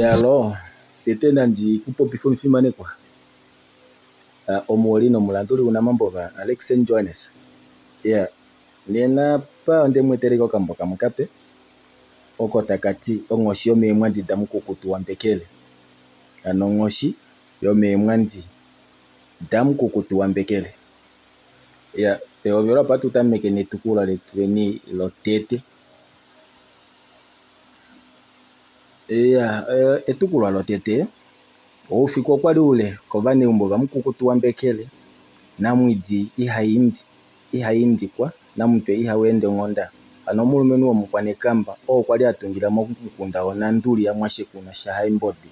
Iyaloo, tete nandi ku popife omufimanekwa, omuholi nomulanduli wunamambova Alexen Johannes. Iya, nena apa onde mu etela ashike okambo kamwe kape, oko taka ti Onghoshi yomeemwandi damukukutu waMbekele. Hano onghoshi yomeemwandi damukukutu waMbekele. Iya, pehovelo apa ohatu tameke netukulwa letweni lotete. Iya, etukulwa lotete Oufiku okwa li ule kovaneumbo vamukukutu waMbekele, Namwidi iha indikwa, namutwe iha weende onghonda. Hano omulumenhu womukwanekamba oo kwali atungila momukunda Onanduli yaMwashekuna shaHaimbodi.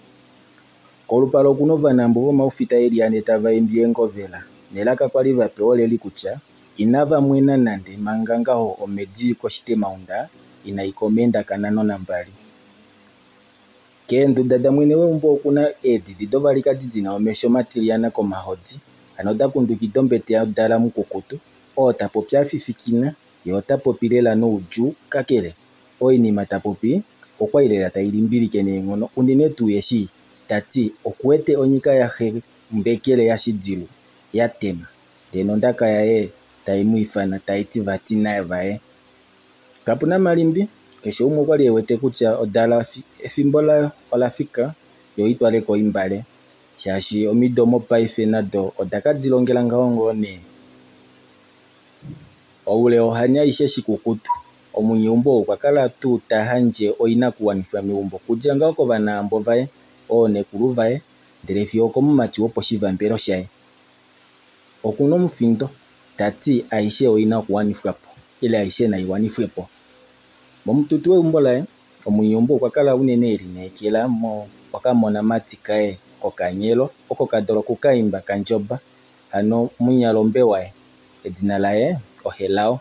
Kolupale okuna ovanambo vomaufita eli ane tava imbi eengovela nelaka kwali vapewa oleli kutya inava mwena nande manga ngaho omhedi koshitemaunda inai komenda kanano nambali. Keenduda damwene weumbo okuna eedidi dovalikadi dina omesho matiliyana komahodi hano da kundukida ombete yodala mukukutu oo tapopi afifikina yee otapopi lela noudjuu kakele oinima tapopi okwali lela tailimbilike neenghono unene tuu eshi tati okuwete onyika yaxe Mbekele yaShidilu yatema ndee nondaka yaye taimwiifana taiti vati navaye. Kapuna malimbi keshe umwe okwali ewete kutya odala efimbo layo ola fika yo itwale koimbale shaashi omido mopaife nado oda ka dilongela ngaho ngoo nee. Oule wohani aishe shikukutu omunyeumbo okwa kala tuu ta handje oinakuwanifwa meumbo okudja ngaho kovanahambo vaye, oonekulu vaye ndele fiyo okomumati woposhivambelo shaye. Okuna omufindo tati aishe oina okuwanifwa po ile aishe nai wanifwe po. Momututu weumbo laye omunyeumbo okwa kala unene elineekela mokamonamati kaye kokanyelo oko kadula okukaimba kandjoba hano munyalombe waye edina laye oHelao.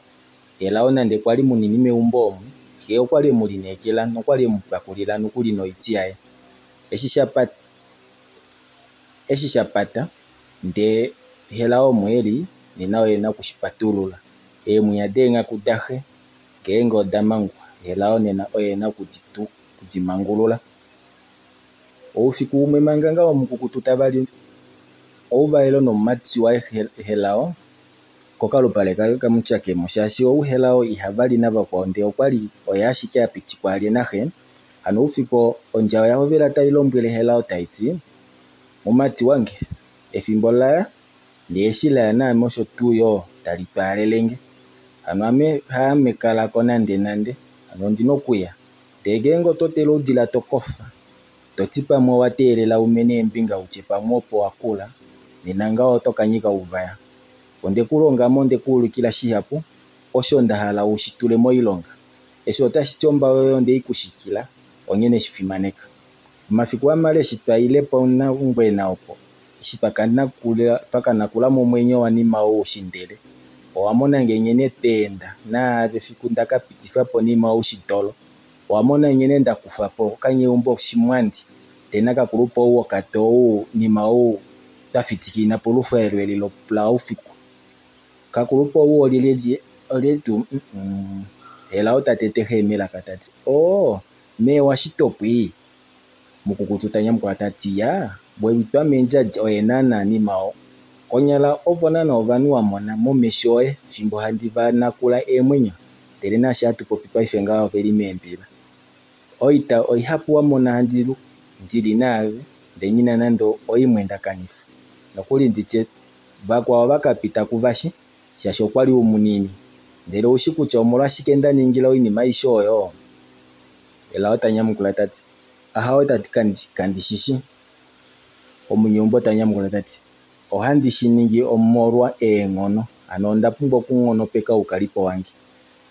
Helao nande kwali munini meumbo omu xe okwali emulineekela nokwali emupakulila nokuli noiti yaye. Eshi shapata ndee Helao omo eli nena oye ena okushipatulula. Eemwiya deenghaku daxe ngeenge oda mangwa Helao nena oye ena okudi mangulula. Oufiku umwe manga ngaho mukukutu tavali ouvalelo nomumati waye Helao kokalupale kaye kamutyakemo shaashi ou Helao ihavali navakwao ndee okwali oye ashike apitikwa alye naxe. Hano oufiku ondja oya hovela tailombwele Helao taiti mumati wange efimbo laya ndee eshi laya naame osho tuu yoo tali twaalelenge. Hano ame haame kalako nande nande hano ondina okuya ndee ngeenge oto tele oudila tokofa toti pamwe owa teelela umene eembinga utye pamwe opo wakula nena ngaho oto kanyika ouvaya. Ondekulongamo ondekuulikila shihapu osho ndahala ushitule moilonga. Eshi otashiti ombao yoye ondeikushikila onghene shifimaneka. Omafiku amale eshi twaile pOnangwena opo eshi twakanakula momwenyo wanima ou shindele owamonange nghene twa enda naave fiku ndakapitifapo nima ou shitolo. Owamona nghene ndakufapo kanyeumbo shimwandi ndee nakakulupe ou wokatoo ou nima ou twafitikina polufaelu eli laUfiku. Kakulupe ou olyelye tuu Helao tatete xe melaka tati oo mee washitopwi mukukutu tanyamukula tati iyaa wemutwa meendjadja oye naana nima oo. Konyala ovo naana ovanhu wamona momesho oye fimbo handi vanakula eemwenyo ndele naashi hatu popi paife ngaha oveli meembila. Oita oihapu wamona handilu ndili naave ndee nghina nande oimwe ndakanifa. Nokuli nditye vakwao vakapita kuvashi shaashi okwali umunini ndele oushi kutya omolwashike ndaningila oinima aishe oyo? Helao tanyamukula tati ahawe tati kandishishi. Omunyeumbo tanyamukula tati ohandi shiningi omolwa eenghono hano onda pumbwa okunghonopeka oukalipo wange.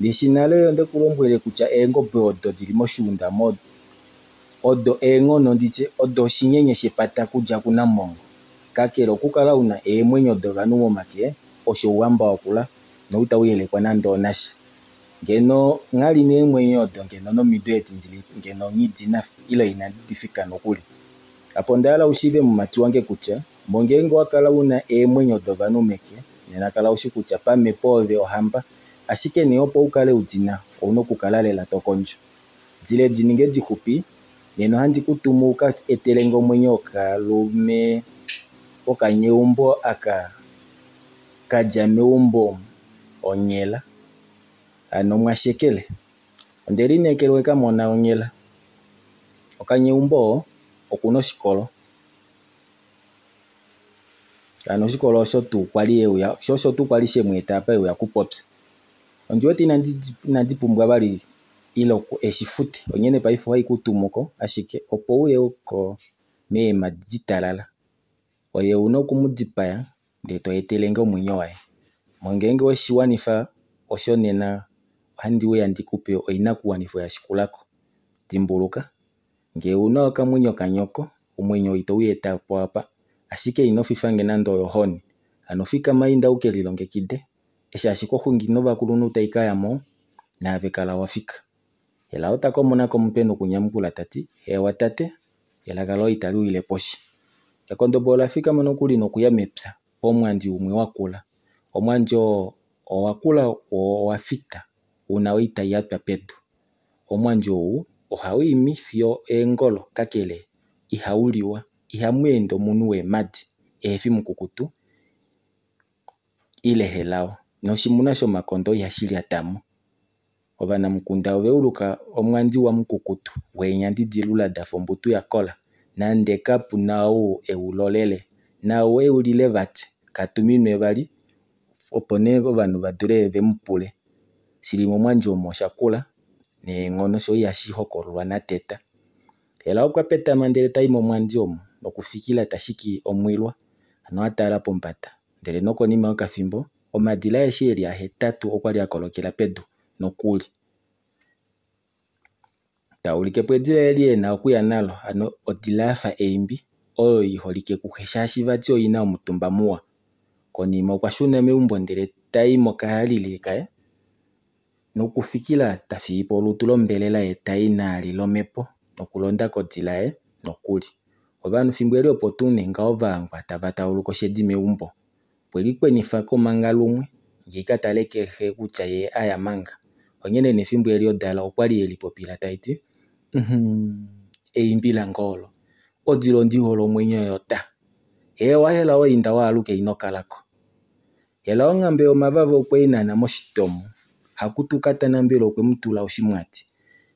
Ndishi nale ondekulombwele kutya eengobe odo dili moshuunda odo eenghono nditye odo oshinyenye shepata okudja kuNamongo. Kakele okukala una eemwenyo dovanhu momake osho ouhamba wakula noita uyelekwa nande onasha. Ngeno nghali neemwenyo odo ngeno nomido edi ndili ngeno nghidina ile inandi difika nokuli. Apa ondahala ushiive mumati wange kutya mongeenge owakala una eemwenyo dovanhu meke nena kala ushi kutya pamepo ove ohamba ashike nee opo ukale udina ouna okukala lela tokondjo. Dile dininge dixupi. Nena ohandi ku tumu u ka etele nge omwenyo wokalume wokanyeumbo aka ka dja meumbo omu onghela. Hano Mwashekele onde lineekela oweka mona onghela. Okanyeumbo oo okuna oshikolo. Hano oshikolo osho tuu kwali euya shoo osho tuu kwali shemweeta apa euya okupopya. Ondiwete inandi pumbwa vali ile eshifute onghene paife ohaikutumuko ashike opo uye oko meemadi ditalala oye una okumudipaya ndee toetelenge omwenyo waye. Ngeenge weshiwanifa osho nena ohandi uya ndikupe oinakuwanifwa yashikulako. Dimbuluka ngee ouna okamwenyo kanyoko omwenyo ito weetapo apa ashike inofifange nande ohoni. Hano fikama inda ukelilongekide eshi ashike oxungi novakulunhu taikayamo naave kala wafika. Helao takomona komutwe nokunyamukula tati hewa tate elaka loye itali wile poshi. Ekondombolo ola fikama nokuli nokuya mepya pomwandi umwe wakula. Omwandi oo owakula woo owafita una oitai yatwa pedu. Omwandi ou ohawiimi fiyo eengolo kakele ihauliwa ihamweende omunhu weemadi ehefi mukukutu ile Helao noshimuna shomakondo ihashi lyatamo. Ovanamukunda oveuluka omwandi wamukukutu weenyandi dilula dafa ombutu yakola nande kapuna ou eulolele naau eulile vati katuminwe vali opo nee ovanhu vadule vemupule. Shili momwandi omo oshakula neenghono shoo ihashi hokololwa nateta. Helao okwa petama ndele tayi momwandi omo nokufikila tashiki omwilwa hano atala pombada ndele nokonima yokafimbo omadila aeshe eli ahetatu okwali akolokela pedu nokuli. Taulikepo edila eli ena okuya nalo hano odila yafa eimbi oyo iholike kuxe shaashi vati oina omutumba muwa. Konima okwa shuna meumbo ndele tai mokahalili kaye nokufikila tafiyipo olutu lombelela yee tai naali lomhepo nokulonda kodila yaye nokuli. Ovanhu fimbo eli opo tuu nee ngaho vahangwa tava tauluka oshedi meumbo. Okweli kwenifako manga lumwe ngee katale xe kutya yee aya manga. Onghene nefimbo eli odala okwali elipopila taiti eimbi lange olo odila ondihole omwenyo yota. Hewa Helao inda waaluke inokalako. Helao onghambe yomavava okweinana moshitomo hakutukatana mbela okwemutula oshimwati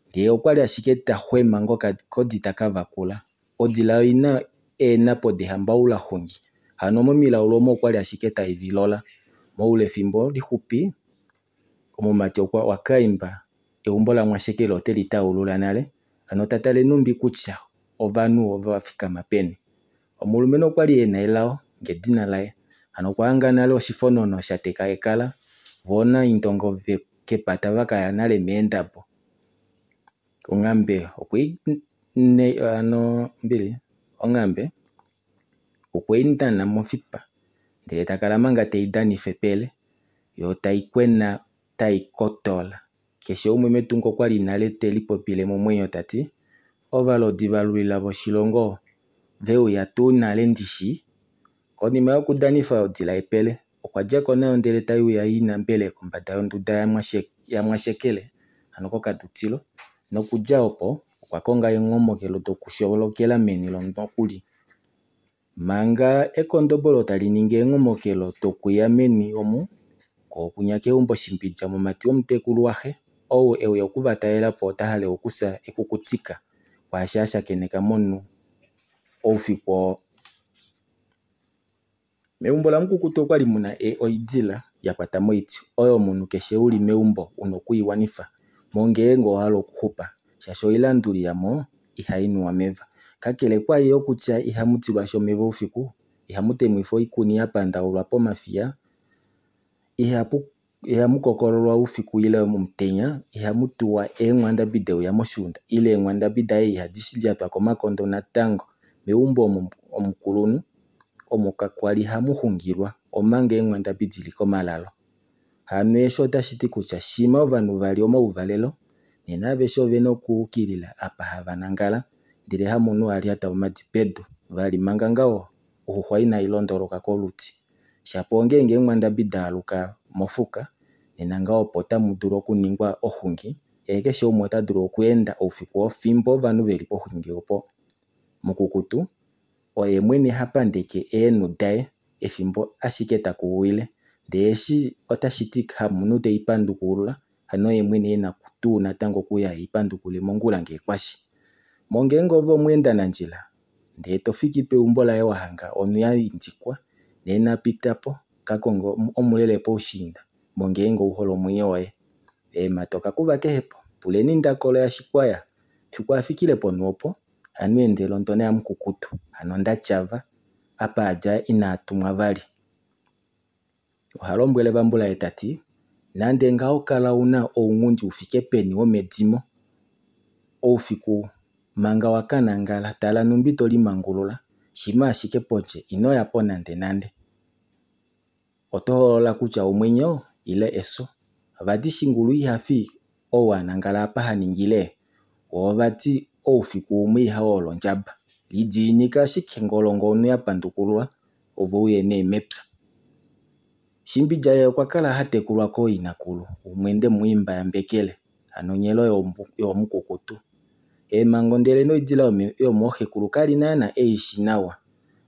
ndee okwali ashike taxwema ngokakodi takavakula. Odila oina eenhapo dehambaulaxungi hano momilaulu omo okwali ashike taivilola. Moulefimbo lixupi omumati wakaimba eumbo laMwashekele oteli taulula nale hano tatale numbi kutya ovanhu ovafikama peni. Omulumenhu okwali ena elao ngedina laye hano okwahanga nale oshifonono shateka ekala voo naindongo kepata vakaya nale meendabo. Onghambe onghambe okweinana mofipa ndele takala manga teidanifa epele yoo taikwena taikotola. Keshe umwe metungo okwali nale telipopile momwenyo tati ovalodi valwila voshilongo veuya tuu nale ndishi. Konima yokudanifa odila epele okwa djako nayo ndele taiuya inambele kombada yonduda yaMwashekele hano kokadutilo nokudja opo okwa konga eenghomokelo dokusholokela meni nokuli. Manga ekondobolo tali ningi eenghomokelo dokuya meni omu koo kunya keumbo shimbidja omumati womutekulu waxe ou euya okuvatalelapo ota hale okufya ekukutika kwaashi ashakeneka momu oufiku oo. Meumbo lamukukutu okwali muna oidila yakwata moiti oyo omunhu keshe uli meumbo una okuiwanifa mo ngeenge owahala okuxupa shaashi oilanduli yamo ihainuwa omeva. Kakele kwayi yokutya ihamutilwashi omeva oufiku, ihamutemwifwa oikuni yapandaulwa pomafiya, ihamukokololwa oufiku ile omutenya, ihamutuwa eenghwandabi deuya moshuunda ile eenghwandabi daye ihadi lyatwa komakondo natango. Meumbo omu omukulunhu omo kakwali hamuxungilwa omanga eenghwandabi dili komalalo. Hano eshi otashiti kutya shima ovanhu vali omauvalelo nena aveshe ovena okuukilila apa hava nangala ndele hamunhu alyata omadi pedu vali manga ngaho oxuxwa inailondoloka koluti. Shapo ongenge eenghwandabi daaluka mofuka nena ngaho opo tamu dulu okuningwa oxungi. Yee keshe umwe ota dulu okweenda oufiku oo fimbo ovanhu veli poxingi opo. Mukukutu oye mwene ha pandeke eenhu daye efimbo ashike takuwile ndee eshi otashi ti hamunhu tei pandukulula hano oye mwene ena tuu natango okuuya eipandukulule mongula ngee kwashi. Mongeenge ove omweendanandjila ndee tofiki peumbo laye wahanga onhu yaindikwa nena pitapo kakonge omulele poushiinda mongeenge ouhole omwenyo woye. Eemhata okakuva kehepo puleni Ndakolo yaShikwaya fiku afikile ponhu opo hano endela ondona yamukukutu hano ndatyava apa adja inatumwa vali. Oha lombwele vambulaye tati nande ngaho kala una ounghundi ufike peni womedimo oufiku manga wakanangala tala nhumbi tolimangulula shima ashike pondje inoyapo nande nande. Oto hoolola kutya omwenyo ile efyo. Vati shingulu ihafi ou anangala apa haningile woo vati oufiku umwe ihawoolo ondjaba. Lidiinika ashike ngolongo onhu yapandukululwa ove uye nee mepya. Shimbidja yee okwa kala hatekulwa kooinakulu umwe ndemwiimba yambekele hano onghelo yoomukukutu. Eemhango ndele noidila yomooxekulu kali naana eishi nawa.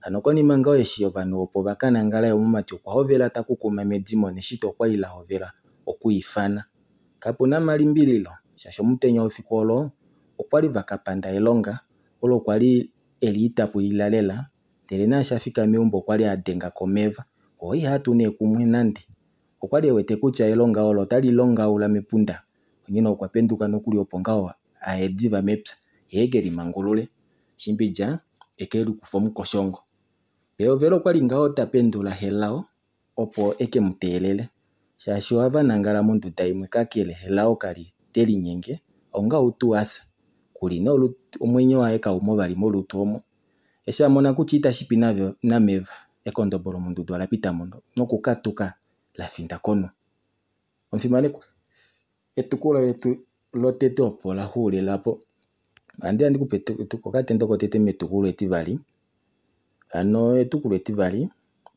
Hano konima ngaho eshi ovanhu opo vakanangala ye omumati okwa hovela takukuma medimo neshito okwali lahovela okwiifana. Kapuna malimbililo shaashi omutenya wefiku olo okwali vakapanda elonga olo kwali eliitapulila lela ndele naashi afika meumbo okwali adenga omeva oo ihaatu nee kumwe nande. Okwali ewete kutya elonga olo otali longaula mepunda onghene okwa penduka nokuli opo ngaho aye diva mepya yee ekelimangulule shimbidja ekelikufe omukoshongo. Pehovelo okwali ngaho tapendula Helao opo ekemuteelele shaashi ohava nangala monduda imwe kakele Helao kali telinyenge onga tuu asa kuli nee omwenyo waye kaumo vali molutu omo. Eshi amona kutya itashipi nameva ekondobolo monduda ola pitamo nokukatuka lafinda konhu. Omufimanekwa etukulwa letu lotete opo laxuulila po. Ohandi ndikupe okatendo kotete metukulwa etivali. Hano etukulwa etivali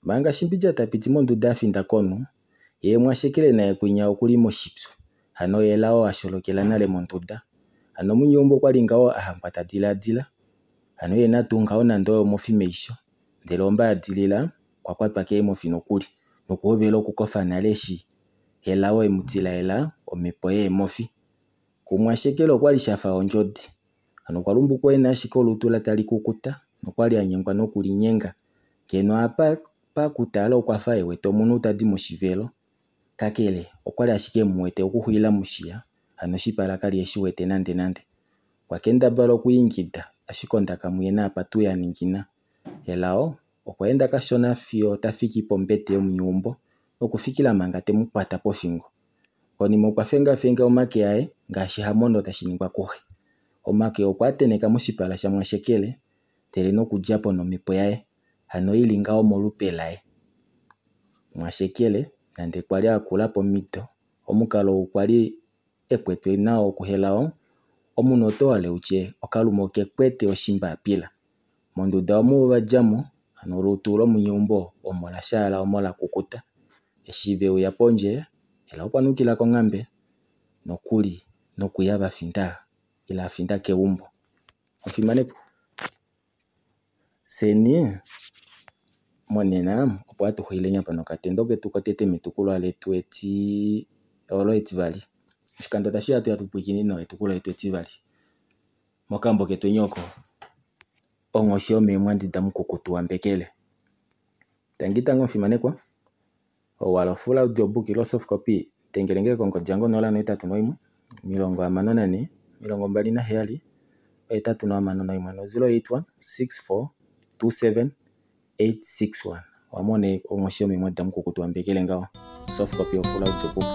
manga Shimbidja tapiti monduda afinda konhu yee Mwashekele naye kwinya okuli moshipyu hano Helao asholokela nale monduda. Hano munyeumbo okwali ngaho ahangwa tadilaadila hano ehena tuu ngaho nande oyo omofi meisho ndele ombaadilila okwa kwatwa keemofi nokuli nokuhovela okukofa nale eshi Helao emutilaela omhepo yeemofi. KuMwashekele okwali shafa ondjodi hano okwa lumbukwa ena ashike olutu tali kukuta nokwali anyengwa nokulinyenga ngeno apa pakutala okwafa ewete omunhu tadi moshivelo kakele okwali ashike emuwete okuxulila moshiya hano oshipala kali eshiwete nande nande. Okwa kendabala okwiingida ashike ondaka muye naapa tuu yaningina. Helao okwa enda kashona fiyo tafiki pombete yomunyeumbo nokufikila manga temukwata pofingo. Konima okwa fengafenga omake aye ngaashi hamono tashi ningwa kuxe. Omake okwa atenheka moshipala shaMwashekele ndele nokudjapo nomhepo yaye hano ili ngaho molupe laye. Mwashekele nande kwali akula pomido omukalo ou kwali ekwetwe nao kuHelao omunhu otohale utye okalume okekwete oshimbapila. Monduda omu ovadjamo hano olutu lomunyeumbo omo lashaala omo lakukuta. Eshi veuya pondje Helao okwa nukila konghambe nokuli nokuya vafinda ile afinda keumbo. Omufimanekwa fyeni monena opo hatu xulile apa nokatendo ketu kotete metukulwa letu olo etivali. Oshikando tashiya ohatuya tupwiikine nawa etukulwa letu etivali mokambo ketweni oko onghoshi yomeemwandi damukukutu wambekele. Tangi tangi omufimanekwa ou wahala full audiobook ile soft copy dengelenge kongodi yange 081 64 27 861 081 64 27 861. Owamona onghoshi yomeemwandi damukukutu wambekele ngaho soft copy yo full audiobook.